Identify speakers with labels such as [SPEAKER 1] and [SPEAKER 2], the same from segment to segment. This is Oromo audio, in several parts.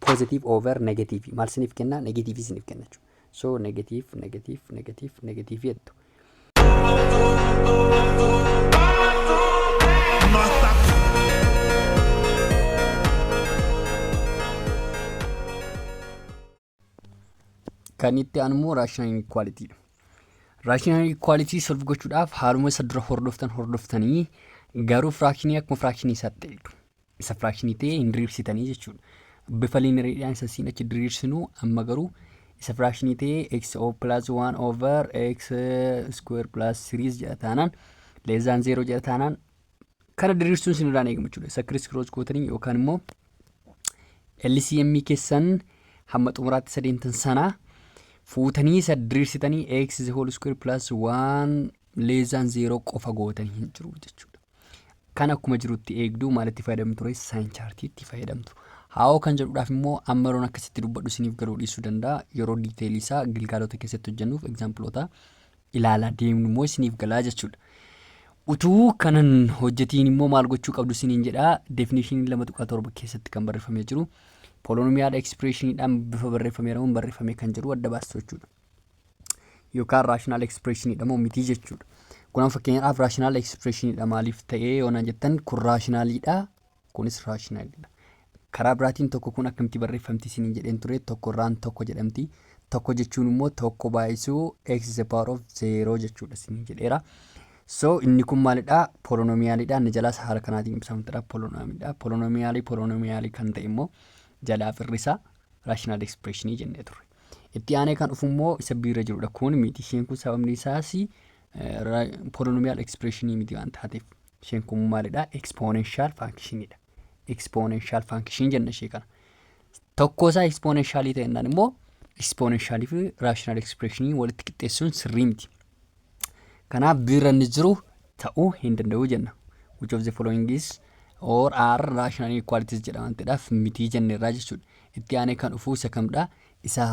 [SPEAKER 1] Positive over negative maal isiniif kenna? Negative isiniif kenna jechuudha. So negative, negative, negative, negative jettu. Kan itti aanu immoo rational inequality dha. Rational inequality solve gochuudhaaf haaluma isa dura hordoftan hordoftanii, garuu firaakshinii akkuma firaakshinii isaatti eegdu. Isa firaakshinii ta'e hin diriirsitanii jechuudha. Bifa liineriidhaan isa siin achi diriirsinu, amma garuu isa firaakshinii ta'e x o plus 1 over x square plus 3 jedha taanaan, less than 0 jedha taanaan, kana diriirsuun isin irraan eegamu jechuudha. Isa criss cross gootanii yookaan immoo LCM keessan hamma xumuraatti sadeemtan sana fuutanii isa diriirsitanii x the whole square plus 1 less than 0 qofa gootanii hin jiru jechuudha. Kan akkuma jirutti eegduu maalitti fayyadamtu ture? Sign chartiitti fayyadamtu. How kan jedhuudhaaf immoo amma yeroon akkasitti dubbadhu isiniif garuu dhiisuu danda'a. Yeroo detailii isaa gilgaalota keessatti hojjennuuf exampleoota ilaalaa deemnu immoo isiniif galaa jechuudha. Utuu kanan hojjetiin immoo maal gochuu qabdu isiniin jedhaa? Definitionii 2.7 keessatti kan barreeffamee jiru polynomial expressioniidhaan bifa barreeffameera moo barreeffamee kan jedhu adda baastu jechuudha. Yookaan rational expressioniidha moo mitii jechuudha. Kun amma fakkeenyaaf rational expressioniidha. Maaliif ta'ee yoo naan jettan, kun rationaliidha, kunis rationaliidha. Karaa biraatiin tokko kun akkamitti barreeffamti isiniin jedheen ture? Tokko irraan tokko jedhamti. Tokko jechuun immoo tokko baay'isuu x is the power of 0 jechuudha isiniin jedheera. So inni kun maalidha? Polynomialidha. Inni jalaas haala kanaatiin ibsamtudha. Polynomialidha. Polynomialii polynomialii kan ta'e immoo jalaaf irrisaa rational expressionii jennee turre. Itti aanee kan dhufu immoo isa biirra jirudha. Kun miti, isheen kun sababni isaas polynomial expressionii miti waan taateef. Isheen kun maalidha? Exponential functionidha. Exponential function jenna ishee kana. Tokko isaa exponentialii ta'ennaan immoo exponentialii fi rational expressionii walitti qixxeessuun sirrii miti. Kanaaf biirra inni jiru ta'uu hin danda'u jenna. Which of the following is or are rational inequalities jedha waan ta'eedhaaf mitii jenneerraa jechuudha. Itti aanee kan dhufu isa kamidha? Isa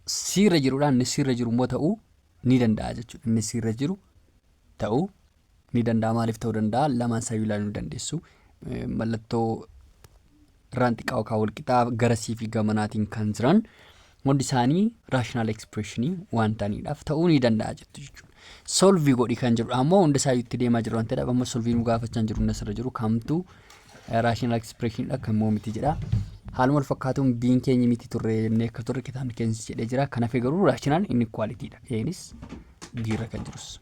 [SPEAKER 1] siirra jirudha. Inni siirra jiru immoo ta'uu ni danda'a jechuudha. Inni siirra jiru ta'uu ni danda'a. Maaliif ta'uu danda'a? Lamaan isaa ilaaluu ni dandeessu. Mallattoo irraan xiqqaa yookaan walqixaa garasii fi gamanaatiin kan jiran hundi isaanii rational expressionii waan ta'aniidhaaf ta'uu ni danda'a jettu jechuudha. Solve godhi kan jedhu ammoo hunda isaa itti deemaa jiru waan ta'eedhaaf amma solve nu gaafachaa jiru. Inni asirra jiru kamtu rational expressioniidha, kan immoo miti jedha. Haaluma wal fakkaatuun biin keenya miti turre jennee akka turre kitaabni keenyas jedhee jira. Kan hafe garuu rational inequalityidha. Eenis biirra kan jirus.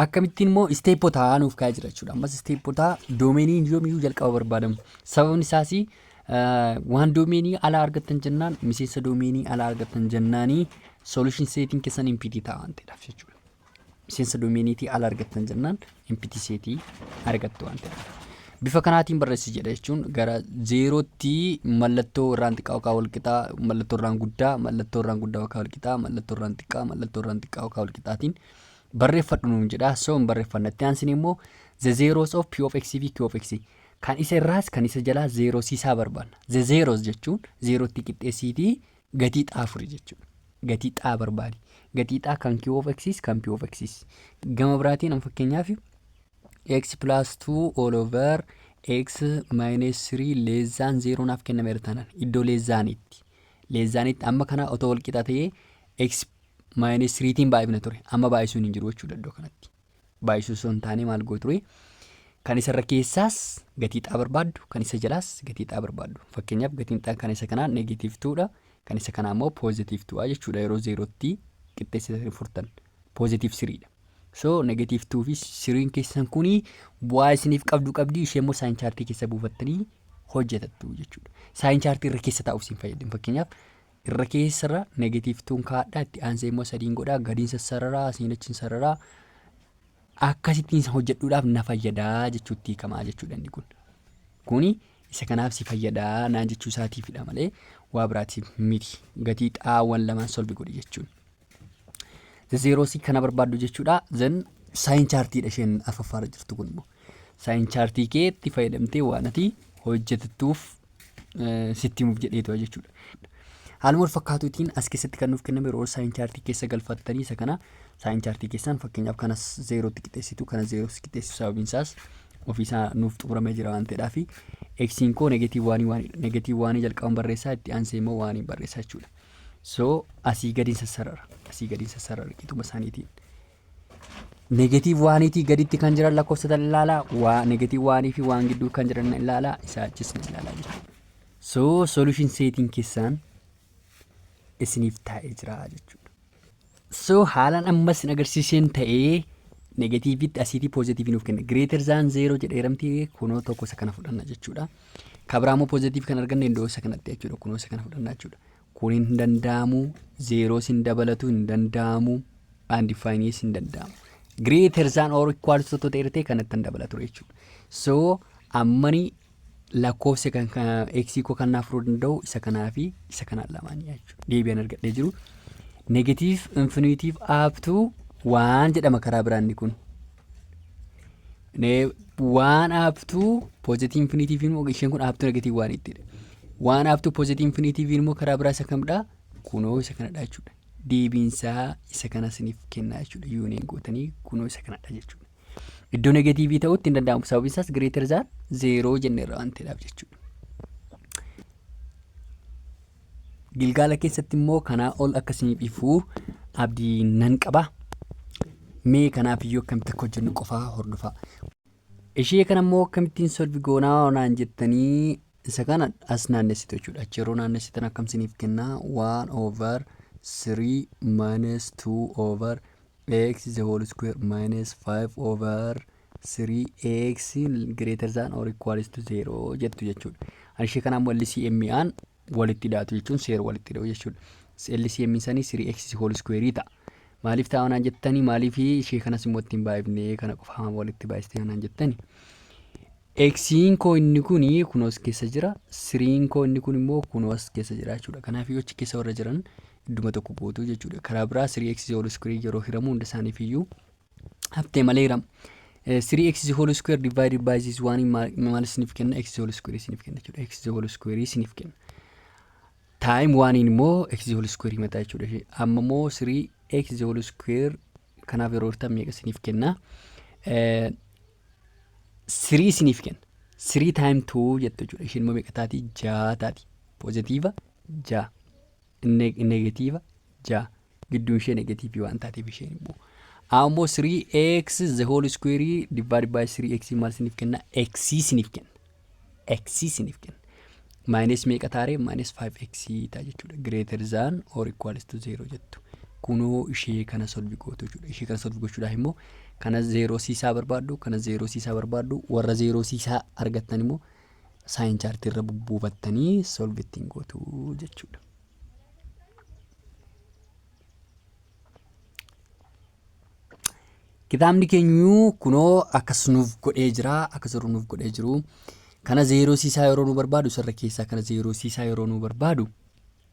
[SPEAKER 1] Akkamittiin immoo stepotaa nuuf kaa'ee jira jechuudha. Ammas stepotaa domainiin yoomiyyuu jalqaba barbaadamu. Sababni isaas waan domainii alaa argattan jennaan, miseensa domainii alaa argattan jennaanii, solution setiin keessan empty ta'a waan ta'eedhaaf jechuudha. Miseensa domainiitii ala argattan jennaan empty setii argattu waan ta'eef. Bifa kanaatiin barreessi jedha jechuun gara zeerootti mallattoo irraan xiqqaa yookaan walqixaa, mallattoo irraan guddaa, mallattoo irraan guddaa yookaan walqixaa, mallattoo irraan xiqqaa, mallattoo irraan xiqqaa yookaan walqixaatiin barreeffadhu nuun jedha. So hin barreeffanna. Itti aansine immoo the zeros of p of x fi q of x, kan isa irraas kan isa jalaa zeros isaa barbaanna. The zeros jechuun zeerootti qixxeessiitii gatii xaa furi jechuudha. Gatii xaa barbaadi. Gatii xaa kan q of x kan p of x. Gama biraatiin amma fakkeenyaaf x plus 2 all over x minus 3 less than 0 naaf kennameera taanaan, iddoo less thanitti. Less thanitti amma kana otoo wal qixa ta'ee x minus 3tiin baay'ifna ture. Amma baay'isuun hin jiru jechuudha iddoo kanatti. Baay'isuu osoo hin taane maal gootu ture? Kan isarra keessaas gatii xaa barbaaddu, kan isa jalaas gatii xaa barbaaddu. Fakkeenyaaf gatiin xaa kan isa kanaa negative 2dha. Kan isa kanaa immoo positive 2 jechuudha, yeroo zeerootti qixxeessitanii furtan. Positive 3dha. So negative 2 fi 3 keessan kuni bu'aa isiniif qabdu qabdi, ishee immoo sign chartii keessa buufattanii hojjetattu jechuudha. Sign chartii irra keessa taa'uuf isin fayyadamu. Fakkeenyaaf irra keessarra negative 2 kaa'adhaa, itti aansee immoo sadiin godhaa, gadiin sassararaa, asiin achiin sararaa, akkasittiin hojjedhuudhaaf na fayyadaa jechuutti hiikamaa jechuudha inni kun. Kuni isa kanaaf si fayyadaa naan jechuu isaatiifidha malee waa biraatiif miti. Gatii xaawwan lamaan solve godhi jechuun. Zerosii kana barbaaddu jechuudha. Then sign chartiidha isheen afaffaarra jirtu kun immoo. Sign chartii keetti fayyadamtee waan ati hojjetattuuf sitti himuuf jedheetu jechuudha. Haaluma wal fakkaatuutiin as keessatti kan nuuf kenname yeroo sign chartii keessa galfattanii isa kana sign chartii keessaan fakkeenyaaf kanas zeerootti qixxeessitu, kana zeerootti qixxeessitu, sababiin isaas ofiisaa nuuf xumuramee jira waan ta'eedhaaf. Xiin koo negative one onedha. Negative one jalqaban barreessaa, itti aansee immoo one barreessaa jechuudha. So asii gadiin sassarara. Asii gadiin sassarara qixuma isaaniitiin. Negative oneiitii gaditti kan jiran lakkoofsota ilaalaa. Waa negative one fi one gidduu kan jiran ilaalaa. Isaa achis ni ilaalaa jechuudha. So solution setiin keessaan isiniif taa'ee jira jechuudha. So haalaan ammas hin agarsiiseen ta'ee negativeitti asiitii positive nuuf kenna. Greater than zero jedheeramti, kunoo tokko isa kana fudhanna jechuudha. Kabraa immoo positive kan arganne iddoo isa kanatti jechuudha. Kunoo isa kana fudhanna jechuudha. Kun hin danda'amu, zeros hin dabalatu, hin danda'amu, undefined hin danda'amu. Greater than or equal to ta'e kanatti hin dabalatu jechuudha. So ammani lakkoofsa kan x koo kan naaf furuu danda'u isa kanaa fi isa kanaan lamaanii jechuudha. Deebi'an argadhee jiru. Negative infinity up to one jedhama karaa biraan kun. One up to positive infinity immoo isheen kun up to negative one ittidha. One up to positive infinity immoo karaa biraa isa kamidha? Kunoo isa kanadha jechuudha. Deebiinsaa isa kana isiniif kennaa jechuudha. Union gootanii kunoo isa kanadha jechuudha. Iddoo negative ta'utti hin danda'amu. Sababiin isaas greater than zero jenneerra waan ta'eedhaaf jechuudha. Gilgaala keessatti immoo kanaa ol akkasiniif ifuu abdii nan qaba. Mee kanaaf iyyuu akkamitti akka hojjennu qofaa hordofaa. Ishee kana immoo akkamittiin solve goonaa naan jettanii, isa kana as naannessitu jechuudha. Achi yeroo naannessitan akkam isiniif kennaa? One over three minus two over x the whole square minus five over three x greater than or equals to zero jettu jechuudha. Ishee kana immoo LCM aan walitti hidhaatu jechuun seera walitti hidhuu jechuudha. LCM sanii three x whole square ta'a. Maaliif ta'a naan jettanii, maaliif ishee kanas immoo ittiin baay'ifnee kana qofa walitti baay'istee naan jettanii. Xiin koo inni kuni kunoo as keessa jira. Threen koo inni kun immoo kunoo as keessa jira jechuudha. Kanaaf achi keessa warra jiran idduma tokko guutuu jechuudha. Karaa biraa three x whole square yeroo hiramu hunda isaaniif iyyuu haftee malee hirama. Three x whole square divided by this one maal isiniif kenna? X whole square isiniif kenna jechuudha. X whole square isiniif kenna. Time oneiin immoo x whole square mataa jechuudha. Amma immoo three x whole square kanaaf yeroo hirtan meeqa isiniif kenna? Three isiniif kenna. Three time two jettu jechuudha. Isheen immoo meeqa taati? Ja'a taati. Positive ja'a. Negative ja'a. Gidduun ishee negative waan taateef isheen immoo. Amma immoo three x the whole square divided by three x maal isiniif kenna? X isiniif kenna. X isiniif kenna. Minus meeqa taaree? Minus 5x ta'a jechuudha. Greater than or equals to zero jettu. Kunoo ishee kana solve gootu jechuudha. Ishee kana solve gochuudhaaf immoo kana zero siisaa barbaaddu, kana zero siisaa barbaaddu, warra zero siisaa argattan immoo sign chart irra bubbuufattanii solve ittiin gootu jechuudha. Kitaabni keenyu kunoo akkas nuuf godhee jira, akkas nuuf godhee jiru. Kana zero siisaa yeroo nu barbaadu, sarara keessaa kana zero siisaa yeroo nu barbaadu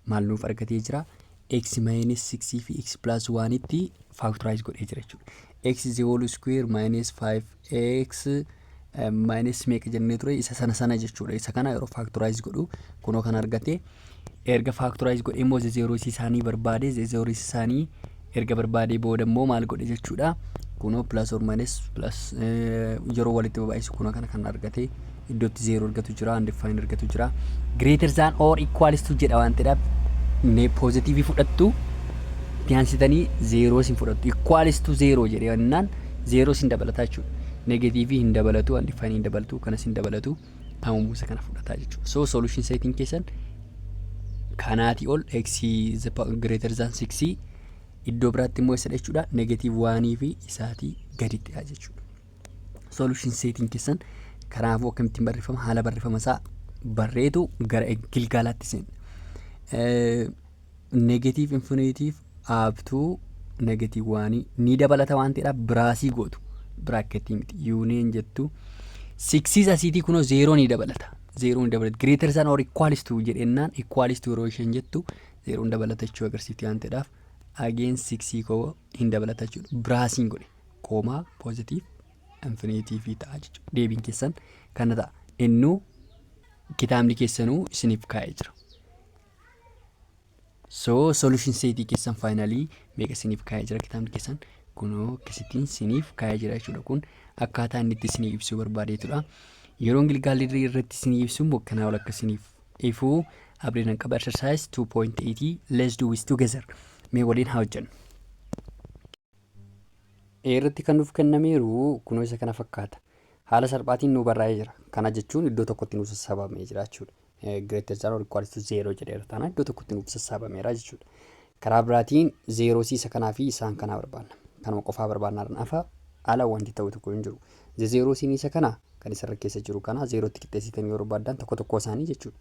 [SPEAKER 1] maal nuuf argatee jira? X minus 6 fi x plus 1 tti factorize godhee jira jechuudha. X the whole square minus 5x minus meeqa jennee ture, isa sana sana jechuudha. Isa kana yeroo factorize godhu kunoo kan argate. Erga factorize godhee immoo zero isaanii barbaade. Zero isaanii erga barbaadee booda immoo maal godhe jechuudha? Kunoo plus or minus plus yeroo walitti baay'isu kunoo kana kan argate. Iddootti zero argatu jira, undefined argatu jira. Greater than or equals to jedha waan ta'eedhaaf ne positive fudhattu, itti aansitanii zero sin fudhattu. Equals to zero jedhee jennaan zero sin dabalataa jechuudha. Negative hin dabalatu, undefined hin dabalatu, kanas hin dabalatu, amma isa kana fudhataa jechuudha. So solution setiin keessan kanaatii ol x greater than 6, iddoo biraatti immoo isa jechuudha, negative one fi isaatii gadittidha jechuudha. Solution setiin keessan kanaafuu akkamittiin barreeffama, haala barreeffama isaa barreetu gara gilgaalaatti seena. Negative infinity up to negative one ni dabalata waan ta'eedhaaf brace gootu, bracketii miti, union jettu. Sixiis asiitii kunoo zero ni dabalata. Zero ni dabalata. Greater than or equals to jedhennaan, equals to yeroo isheen jettu zeroon dabalata jechuu agarsiifti waan ta'eedhaaf again six koo hin dabalata jechuudha. Braceiin godhe, comma, positive infinity ta'a jechuudha. Deebiin keessan kana ta'a. Innuu kitaabni keessanuu isiniif kaa'ee jira. So solution setii keessan finally meeqa isiniif kaa'ee jira kitaabni keessan? Kunoo akkasittiin isiniif kaa'ee jira jechuudha. Kun akkaataa inni itti isiniif ibsuu barbaadeetudha. Yeroon gilgaalli irratti isinii ibsu immoo kanaa ol akka isiniif ifuu abdiin nan qaba. Exercise 2.8, let's do it together. Mee waliin haa hojjennu. A irratti kan nuuf kennameeru kunoo isa kana fakkaata. Haala salphaatiin nu barraa'ee jira. Kana jechuun iddoo tokkotti nuuf sassaabamee jira jechuudha. Greater than or equal to 0 jedheera taanaan iddoo tokkotti nuuf sassaabameera jechuudha. Karaa biraatiin zeeroo isa kanaa fi isaan kanaa barbaanna. Kanuma qofaa barbaanna afa ala wanti ta'u tokko hin jiru. Zeeroosiin isa kana kan isarra keessa jiru kana zeerootti qixxeessitanii yoo barbaaddan tokko tokko isaanii jechuudha.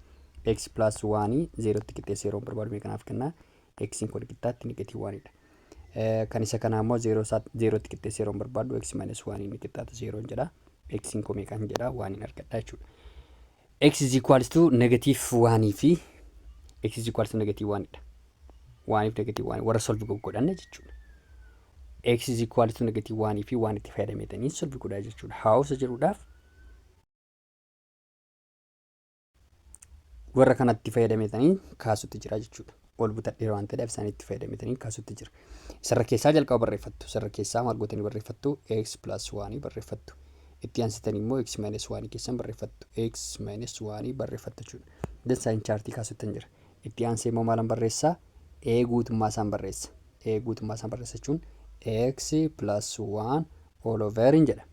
[SPEAKER 1] X plus 1 zeerootti qixxeessee yeroo barbaadu meeqa naaf kenna? X kun qixxaatti negative 1 dha. Kan isa kanaa immoo zeerootti qixxeessee yeroo barbaadu x minus 1 inni qixxaata zeeroon jedha. X kun meeqaan jedha? 1 hin argadha jechuudha. X is equals to negative 1 fi x is equals to negative 1 dha. 1 fi negative 1 warra solve godhanne jechuudha. X is equals to negative 1 fi 1 itti fayyadameetanii solve godhaa jechuudha. Haawusa jedhuudhaaf warra kanatti fayyadameetanii kaasutti jira jechuudha. Ol butadheera waan ta'eef isaan itti fayyadameetanii kaasutti jira. Isarra keessaa jalqaba barreeffattu. Isarra keessaa maal gootanii barreeffattu? X plus 1 barreeffattu. Itti aansitanii immoo x minus 1 keessan barreeffattu. X minus 1 barreeffattu jechuudha. Then sign chartii kaasutti jira. Itti aansee immoo maalan barreessaa? E guutummaa isaan barreessa. E guutummaa isaan barreessa jechuun x plus 1 all over hin jedha.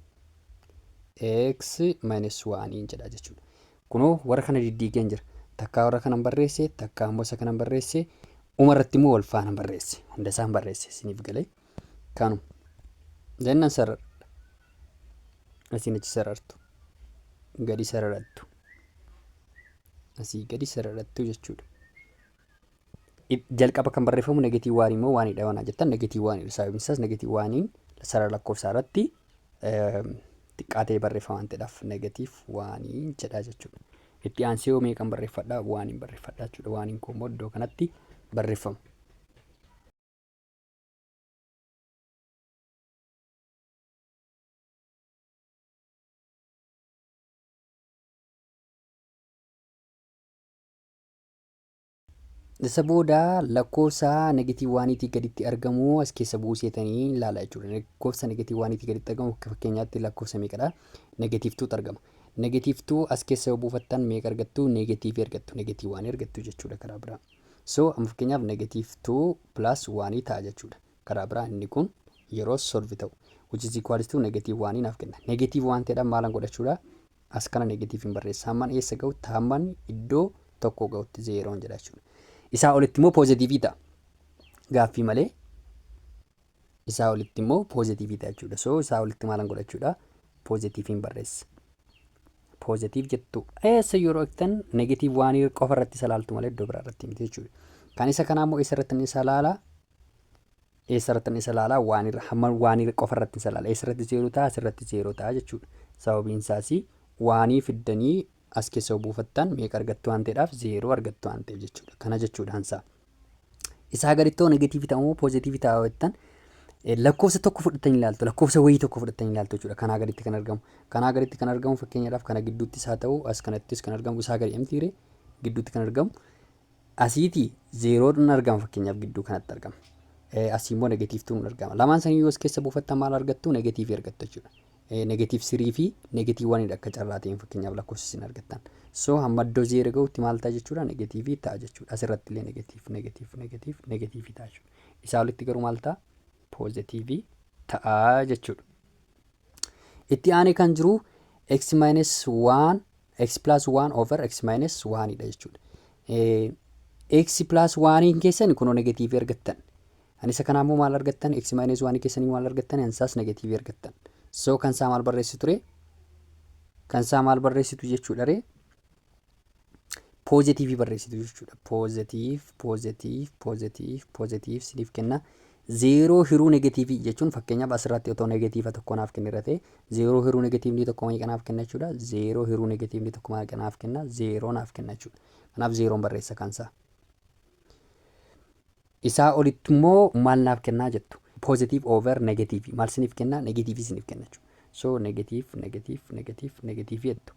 [SPEAKER 1] X minus 1 hin jedha jechuudha. Kunoo warra kana diddiigeen jira. Takkaa warra kanan barreesse, takkaa immoo isa kanan barreesse, umarratti immoo wal faana barreesse. Hunda isaan barreesse isiniif galee. Kanuma. Jennan sararadha. Asiin achi sarartu. Gadi sararattu. Asii gadi sararattu jechuudha. Jalqaba kan barreeffamu negative one immoo oneidha waan jettan negative oneidha. Sababni isaas negative oneiin sarara lakkoofsaa irratti xiqqaa ta'ee barreeffama waan ta'eedhaaf negative one jedha jechuudha. Itti aansee yoo meeqan barreeffadhaa? Oneiin barreeffadhaa jechuudha. Oneiin kun immoo iddoo kanatti barreeffama. Isa booda lakkoofsa negative oneiitii gaditti argamu as keessa buuseetanii ilaala jechuudha. Lakkoofsa negative oneiitii gaditti argamu akka fakkeenyaatti lakkoofsa meeqadha? Negative twotu argama. Negative two as keessa yoo buufattan meeqa argattu? Negativeii argattu. Negative oneii argattu jechuudha karaa biraa. So amma fakkeenyaaf negative two plus oneii ta'a jechuudha. Karaa biraa inni kun yeroo solve ta'u which is equals to negative oneii naaf kenna. Negative waan ta'eedhaan maalan godhachuudha? As kana negative hin barreessa. Hamman eessa ga'utti? Hamman iddoo tokko ga'utti zeeroon jedha jechuudha. Isaa olitti immoo positiveii ta'a. Gaaffii malee isaa olitti immoo positiveii ta'a jechuudha. So isaa olitti maalan godhachuudha? Positiveiin barreessa. Positive jettu eessa yeroo eegtan negative oneii qofa irratti isa laaltu malee iddoo biraa irratti miti jechuudha. Kan isa kanaa immoo eessa irratti isa laala? Eessa irratti isa laala? One irra hamma oneii qofa irratti isa laala. Eessa irratti zeeroo ta'a? Asirratti zeeroo ta'a jechuudha. Sababiin isaas oneii fiddanii as keessa buufattan meeqa argattu waan ta'eedhaaf? Zeeroo argattu waan ta'eef jechuudha. Kana jechuudha hansaa. Isaa gaditti negativeii ta'uu positiveii ta'a jettan lakkoofsa tokko fudhatanii ilaaltu, lakkoofsa wayii tokko fudhatanii ilaaltu jechuudha. Kanaa gaditti kan argamu. Kanaa gaditti kan argamu fakkeenyaadhaaf kana gidduuttis haa ta'u as kanattis kan argamu isaa gadi emtiire gidduutti kan argamu. Asiitii zeeroon argama, fakkeenyaaf gidduu kanatti argama. Asii immoo negative twon argama. Lamaan sanii yoo as keessa buufattan maal argattu? Negativeii argattu jechuudha. Negative three fi negative oneidha akka carraa ta'een fakkeenyaaf lakkoofsa isin argattan. So hamma iddoo zeero ga'utti maal ta'a jechuudha? Negativeii ta'a jechuudha. Asirratti illee negative, negative, negative, negativeii ta'a jechuudha. Isaa olitti garuu maal ta'a? Positiveii ta'a jechuudha. Itti aanee kan jiru x minus 1 x plus 1 over x minus 1 dha jechuudha. X plus 1 keessan kunoo negativeii argattan. Ani isa kanaa immoo maal argattan? X minus 1 keessanii maal argattan? Ansaas negativeii argattan. So kan isaa maal barreessitu ture? Kan isaa maal barreessitu jechuudha ree? Positiveii barreessitu jechuudha. Positive, positive, positive, positive siniif kenna. Zeeroo hiruu negativeii jechuun fakkeenyaaf asirratti otoo negative tokko naaf kennira ta'e, zeeroo hiruu negativeni tokko meeqa naaf kenna jechuudha? Zeeroo hiruu negativeni tokko meeqa naaf kenna? Zeeroo naaf kenna jechuudha. Kanaaf zeeroon barreessa kan isaa. Isaa olitti immoo maal naaf kennaa jettu? Positive over negativeii maal siniif kenna? Negativeii siniif kenna jechuudha. So negative, negative, negative, negativeii jettu.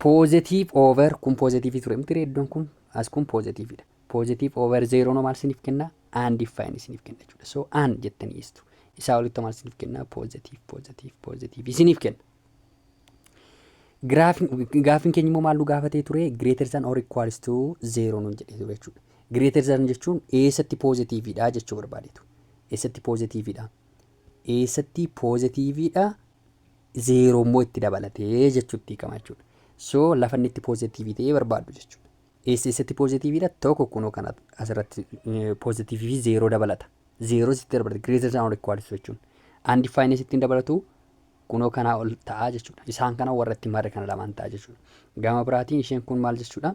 [SPEAKER 1] Positive over kun positiveii ture miti? Iddoon kun as kun positiveiidha. Positive over zeeroo maal siniif kenna? Undefined isiniif kenna jechuudha. So un jettanii dhiistu. Isaa olitti maal isiniif kenna? Positive, positive, positiveii isiniif kenna. Gaaffiin keenya immoo maal nu gaafatee ture? Greater than or equals to 0 nuun jedhee ture jechuudha. Greater than jechuun eessatti poozitiiviidha jechuu barbaadeetu. Eessatti poozitiiviidha? Eessatti poozitiiviidha? Zeeroo immoo itti dabalatee jechuutti hiikama jechuudha. So lafa inni itti poozitiivii ta'ee barbaaddu jechuudha. Eessa eessatti poozitiiviidha? Tokko kunoo kana asirratti poozitiivii fi zeeroo dabalata. Zeeroo sitti dabalata. Greater than or equals to jechuun. Undefined sitti hin dabalatu, kunoo kanaa ol ta'a jechuudha. Isaan kana warra itti marre kana lamaan ta'a jechuudha. Gama biraatiin isheen kun maal jechuudha?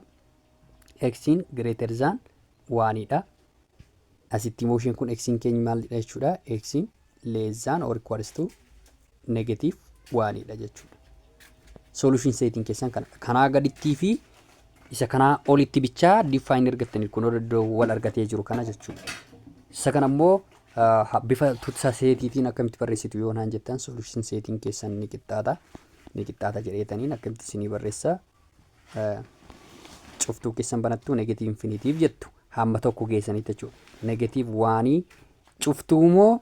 [SPEAKER 1] X'n greater than 1dha. Asitti immoo isheen kun x'n keenya maalidha jechuudha? X'n less than or equals to negative 1dha jechuudha. Solution setiin keessan kana. Kanaa gadittii fi isa kanaa olitti bichaa define argattanii kun iddoo wal argatee jiru kana jechuudha. Isa kana immoo bifa tutsa setiitiin akkamitti barreessitu yoo naan jettan, solution setiin keessan ni qixxaata. Ni qixxaata jedheetaniin akkamitti isinii barreessa? Cuftuu keessan banattu, negative infinity jettu hamma tokko geessanitti jechuudha. Negative 1 cuftuu immoo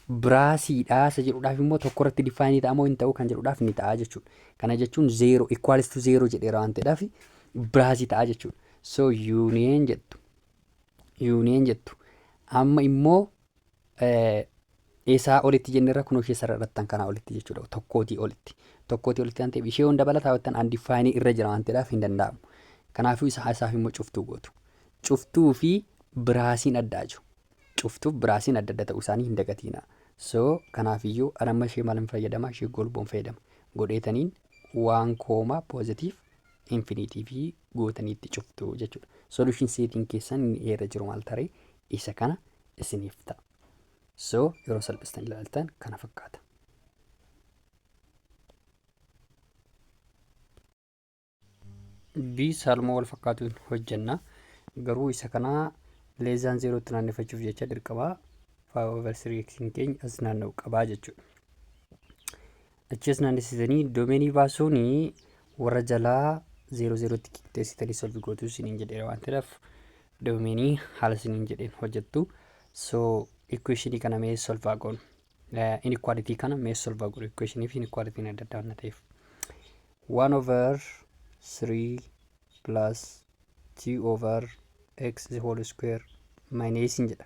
[SPEAKER 1] braceiidha isa jedhuudhaaf immoo tokko irratti define ta'a moo hin ta'u kan jedhuudhaaf ni ta'a jechuudha. Kana jechuun zero equals to zero jedheera waan ta'eedhaaf brace ta'a jechuudha. So union jettu. Union jettu. Amma immoo eessaa olitti jennerra? Kunoo ishee sararrattan kanaa olitti jechuudha. Tokkootii olitti. Tokkootii olitti waan ta'eef ishee hunda dabalataa jettan undefined irra jira waan ta'eedhaaf hin danda'amu. Kanaafuu isa isaaf immoo cuftuu gootu. Cuftuu fi braceiin addaa jiru. Cuftuuf braceiin adda adda ta'uu isaanii hin dagatiina. So kanaafiyyuu amma ishee maal fayyadama? Ishee golboon fayyadama. Godheetaniin one comma positive infinity fi gootaniitti cuftuu jechuudha. Solution setiin keessan inni irra jiru maal taree? Isa kana isiniif ta'a. So yeroo salphistan ilaaltan kana fakkaata. B haaluma wal fakkaatuun hojjenna. Garuu isa kana less than zerootti naannefachuuf jecha dirqama 5 over 3 x keenya as naanna'u qabaa jechuudha. Achi as naannessitanii domainii baasuun warra jalaa zero zerootti qixxeessitanii solve gootu isiniin jedheera waan ta'eef domainii haala isiniin jedheen hojjettu. So equationii kana mee solve goonu. Inequality kana mee solve goonu, equationii fi inequality adda addaa waan ta'eef. 1 over 3 plus 2 over x the whole square minus jedha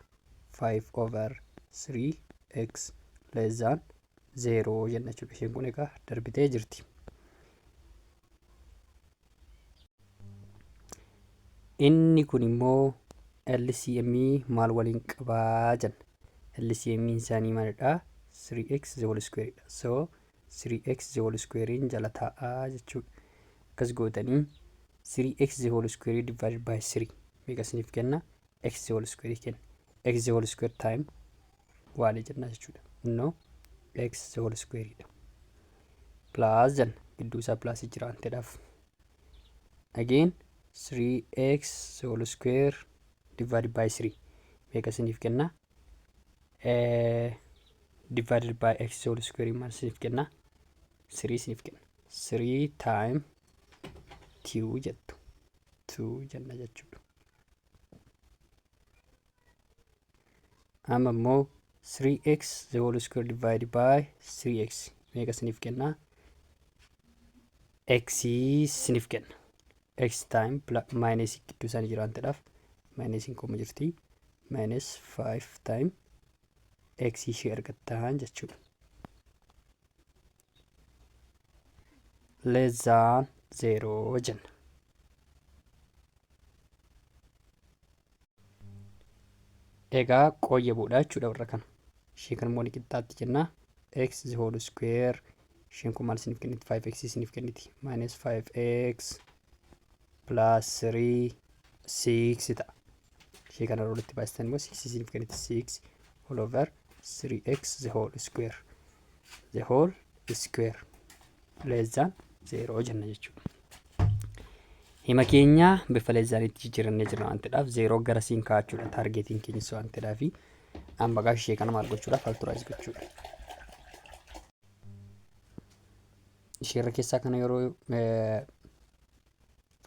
[SPEAKER 1] 5 over 3 x less than 0 jenna jechuudha. Isheen kun egaa darbitee jirti. Inni kun immoo LCM maal waliin qabaa jenna. LCM isaanii maalidha? 3x the whole square dha. So 3x the whole square jala taa'aa jechuudha. Akkas gootanii 3x the whole square divided by 3 meeqa isiniif kenna? X the whole square kenna. X the whole square time waalee jenna jechuudha. Innoo x the whole square dha. Plus jenna, gidduu isaa plus jira waan ta'eedhaaf. Again 3x the whole square divided by 3 meeqa isiniif kenna? Divided by x the whole square maal isiniif kenna? 3 isiniif kenna. 3 time 2 jettu. 2 jenna jechuudha. Amma immoo 3x the whole square divided by 3x meeqa isiniif kenna? X isiniif kenna. X time minus gidduu isaanii jira waan ta'eedhaaf minusiin kuma jirti. Minus 5 time x ishee argattan jechuudha. Less than 0 jenna. Egaa qooyyabuudha jechuudha warra kana. Ishee kan immoo ni qixxaatti jenna. X the whole square, isheen kun maal isiniif kenniti? 5x isiniif kenniti. Minus 5x plus 3 6 ta'a. Ishee kana walitti baasitan immoo 6 isiniif kenniti. 6 all over 3x the whole square. The whole square less than 0 jenna jechuudha. Hima keenya bifa less thaniitti jijjiirannee jirra waan ta'eedhaaf zeeroo gara siin kaa'achuudha targetiin keenyas waan ta'eedhaaf amma gaa ishee kana maal gochuudha? Factorize gochuudha. Isheerra keessaa kana yeroo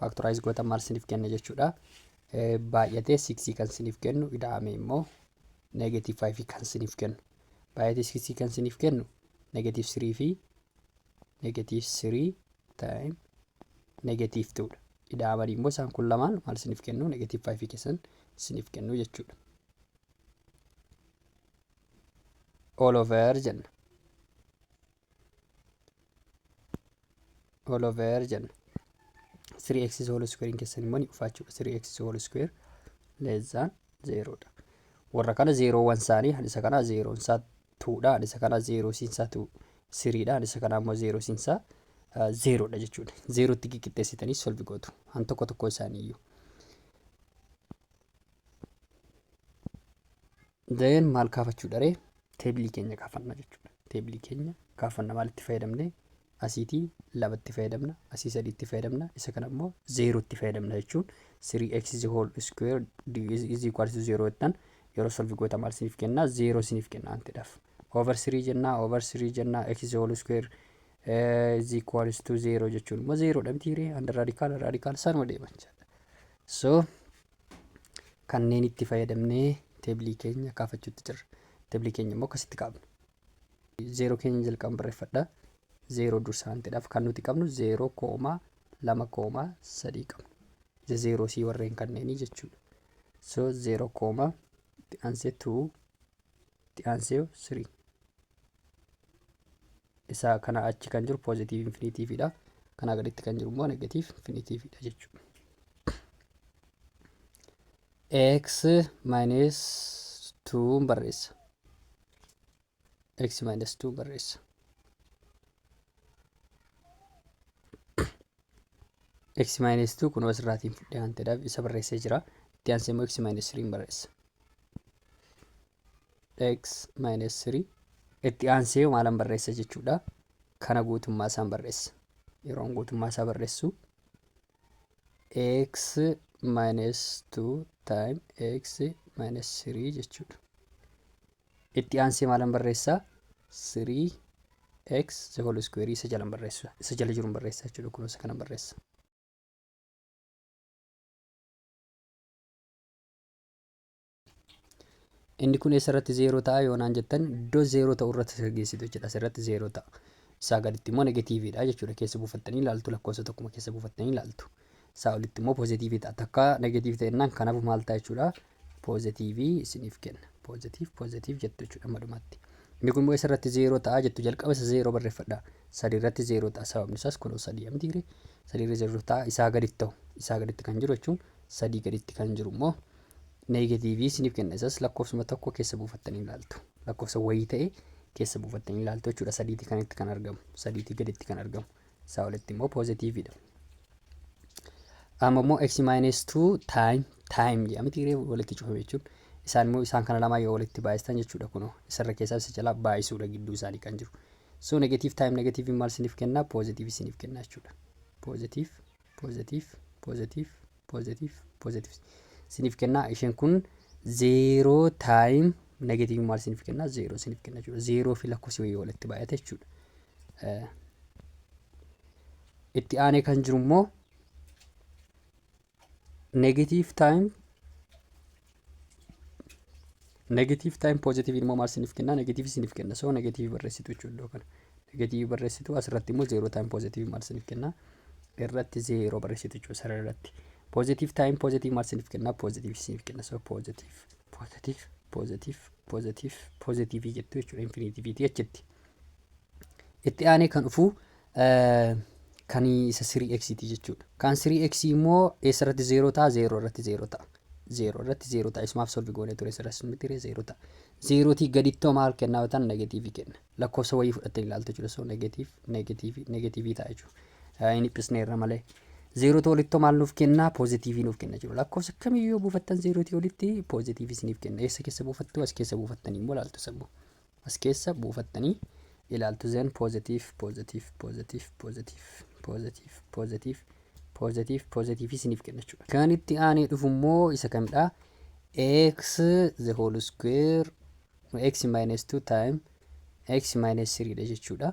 [SPEAKER 1] factorize gootan maal isiniif kenna jechuudha? Baay'atee 6 kan isiniif kennu, ida'ame immoo negative 5 kan isiniif kennu. Baay'atee 6 kan isiniif kennu negative 3 fi negative 3. Time negative 2 dha. Ida'amanii immoo isaan kun lamaan maal isiniif kennu? Negative 5 keessan isiniif kennu jechuudha. All over jenna. All over jenna. 3x whole square keessan immoo ni dhufa jechuudha. 3x whole square less than 0 dha. Warra kana zeeroowwan isaanii isa kana zeeroon isaa 2 dha. Isa kana zeeroo siinsaa 2 3 dha. Isa kana immoo zeeroo siinsaa 0 dha jechuudha. Zeerootti qixxeessitanii solve gootu. Han tokko tokko isaanii iyyuu. Then maal kaafachuu dharee? Teebilii keenya kaafanna jechuudha. Teebilii keenya kaafanna maalitti fayyadamne? Asiitii lamatti fayyadamna, asii sadiitti fayyadamna, isa kana immoo zeerootti fayyadamna jechuun 3x is whole square is equal to 0 jettan yeroo solve goota maal isiniif kenna? 0 isiniif kenna antiidhaaf. Over 3 jenna, over 3 jenna, x is whole square is equals to 0 jechuun immoo 0 dha miti ree under radical radical sanuma deema jechaadha. So kanneen itti fayyadamnee teebilii keenya kaafachuutti jirra. Teebilii keenya immoo akkasitti kaafna. Zeeroo keenya jalqaba barreeffadha. Zeeroo dursa antiidhaaf kan nuti qabnu 0 comma 2 comma 3 qabna. Zeeroo sii warreen kanneenii jechuudha. So 0 comma itti aansee 2 itti aansee 3. Isa kana achi kan jiru positive infinitiifiidha. Kanaa gaditti kan jiru immoo negative infinitiifiidha jechuudha. X minus 2 barreessa. X minus 2 barreessa. X minus 2 kun asirraatiin fudhee waan ta'eedhaaf isa barreessee jira. Itti aansee immoo x minus 3 barreessa. X minus 3 itti aansee maalan barreessa jechuudha. Kana guutummaa isaan barreessa. Yeroon guutummaa isaa barreessu x minus 2 time x minus 3 jechuudha. Itti aansee maalan barreessa? 3 x the whole square isa jalan barreessa. Isa jala jiruun barreessa jechuudha. Kun isa kanan barreessa. Inni kun eessarratti zeeroo ta'a yoo naan jettan iddoo zeeroo ta'u irratti isa geessitu jechuudha. Asirratti zeeroo ta'a. Isaa gaditti immoo negatiiviidha jechuudha. Keessa buufattanii ilaaltu, lakkoofsa tokkuma keessa buufattanii ilaaltu. Isaa olitti immoo poozitiivii ta'a. Takka negatiivii ta'ennaan kanaaf maal ta'a jechuudha. Poozitiivii isiniif kenna. Positive positive jettu jechuudha amma dhumaatti. Inni kun immoo eessarratti zeeroo ta'a jettu jalqaba isa zeeroo barreeffadha. Sadii irratti zeeroo ta'a. Sababni isaas kunoo sadii amtiire. Sadii irra zeeroo ta'a. Isaa gaditti ta'u. Isaa gaditti kan jiru jechuun sadii gaditti kan jiru immoo neegatiivii isiniif kenna. Isas lakkoofsuma tokko keessa buufattanii ilaaltu. Lakkoofsa wayii ta'e keessa buufattanii ilaaltu jechuudha. Sadiitii kanitti kan argamu. Sadiitii gaditti kan argamu. Isaa olitti immoo poozitiiviidha. Amma immoo x minus 2 time time jedhamti hiree walitti cufame jechuun isaan immoo isaan kana lamaa yoo walitti baay'istan jechuudha kunoo isarra keessaa isa jalaa baay'isuudha gidduu isaanii kan jiru. So negative time negative maal isiniif kenna? Positive isiniif kenna jechuudha. Positive positive positive positive positive isiniif kenna. Isheen kun 0 time negative maal isiniif kenna? 0 isiniif kenna jechuudha. 0 fi lakkoofsi wayii walitti baay'ate jechuudha. Itti aanee kan jiru immoo negative time negative time positive immoo maal isiniif kenna? Negative isiniif kenna. So negative barreessitu jechuudha iddoo kana. Negative barreessitu. Asirratti immoo 0 time positive maal isiniif kenna? Irratti 0 barreessitu jechuudha sarara irratti. Positive time positive maal isiniif kenna? Positive isiniif kenna. So positive positive positive positive positive jettu jechuudha infinitiiviitii achitti. Itti aanee kan dhufu kan isa 3x ti jechuudha. Kan 3x immoo eessarratti 0 ta'a? 0 irratti 0 ta'a. 0 irratti 0 ta'a. Isumaaf solve goonee ture sirras miti ree 0 ta'a. 0tii gadittoo maal kennaa yoo ta'an negatiivii kenna. Lakkoofsa wayii fudhattanii ilaaltu jechuudha. So negative negative negative ta'a jechuudha. Hin dhiphisneerra malee. 0 olittoo maal nuuf kenna? Poozitiivii nuuf kenna jechuudha. Lakkoofsa kamiyyuu yoo buufattan 0 olitti poozitiivii isiniif kenna. Eessa keessa buufattu? As keessa buufattanii immoo ilaaltu sammuu. As keessa buufattanii ilaaltu. Then positive positive positive positive positive positive positive positive isiniif kenna jechuudha. Kan itti aanee dhufu immoo isa kamidha? X the whole square x minus 2 time x minus 3 dha jechuudha.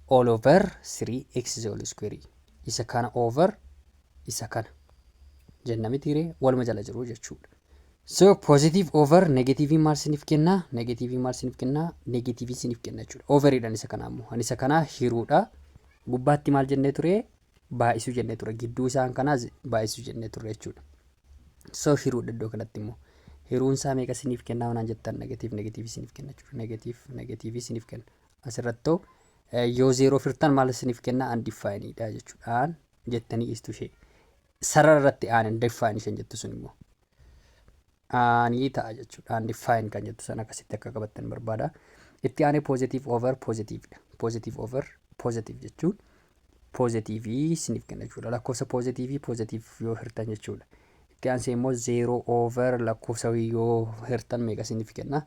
[SPEAKER 1] All over 3 x the whole square. Isa kana over isa kana jenna mitiiree waluma jala jiru jechuudha. So positive over negative maal isiniif kenna? Negative maal isiniif kenna? Negative isiniif kenna jechuudha. Overiidhaan isa kanaa immoo. Ani isa kanaa hiruudha. Gubbaatti maal jennee ture? Baay'isuu jennee ture. Gidduu isaan kanaas baay'isuu jennee ture jechuudha. So hiruudha iddoo kanatti immoo. Hiruun isaa meeqa isiniif kennaa waan jettan, negative negative isiniif kenna jechuudha. Negative negative isiniif kenna. Asirrattoo yoo zeeroo firtan maal isiniif kenna? Undefinedha jechuudha. Un jettanii dhiistu ishee. Sarara irratti aan undefined isheen jettu sun immoo aanii ta'a jechuudha. Undefined kan jettu sana akkasitti akka qabattan barbaada. Itti aanee positive over positivedha. Positive over positive jechuun positive isiniif kenna jechuudha. Lakkoofsa positive positive yoo hirtan jechuudha. Itti aansee immoo zeeroo over lakkoofsa yoo hirtan meeqa isiniif kenna?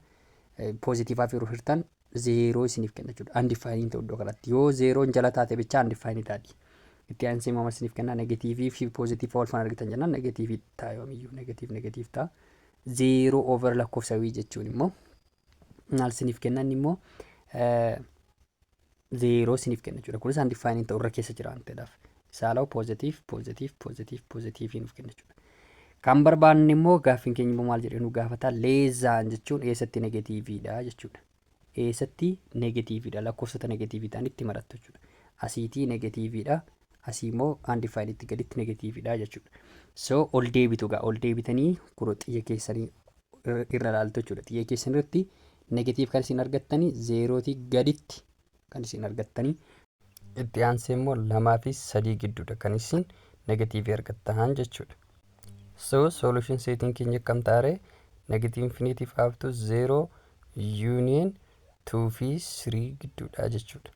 [SPEAKER 1] Positiveaaf yeroo hirtan zeeroo isiniif kenna jechuudha. Undefined ta'u iddoo kanatti. Yoo zeeroon jala taate bicha undefined taati. Itti aansee immoo isiniif kenna? Negative fi positive wal faana argitan jennaan negative ta'a yoomiyyuu, negative negative ta'a. Zeeroo over lakkoofsa wii jechuun immoo maal isiniif kenna? Inni immoo zeeroo isiniif kenna jechuudha. Kunis undefined ta'u irra keessa jira waan ta'eedhaaf. Isaa positive positive positive positive nuuf kenna jechuudha. Kan barbaanne immoo, gaaffiin keenya immoo maal jedhee nu gaafata? Less than jechuun eessatti negativedha jechuudha. Eessatti negativedha? Lakkoofsota negative ta'an itti marattu jechuudha. Asiitii negativedha. Asii immoo undefineditti gaditti negativedha jechuudha. So ol deebitu gaa, ol deebitanii kunoo xiyya keessanii irra ilaaltu jechuudha. Xiyya keessan irratti negative kan isin argattanii zeerootii gaditti kan isin argattanii. Itti aansee immoo lamaa fi sadii gidduudha kan isin negative argattan jechuudha. So solution setiin keenya akkam taare? Negative infinity up to zero union 2 fi 3 gidduudha jechuudha.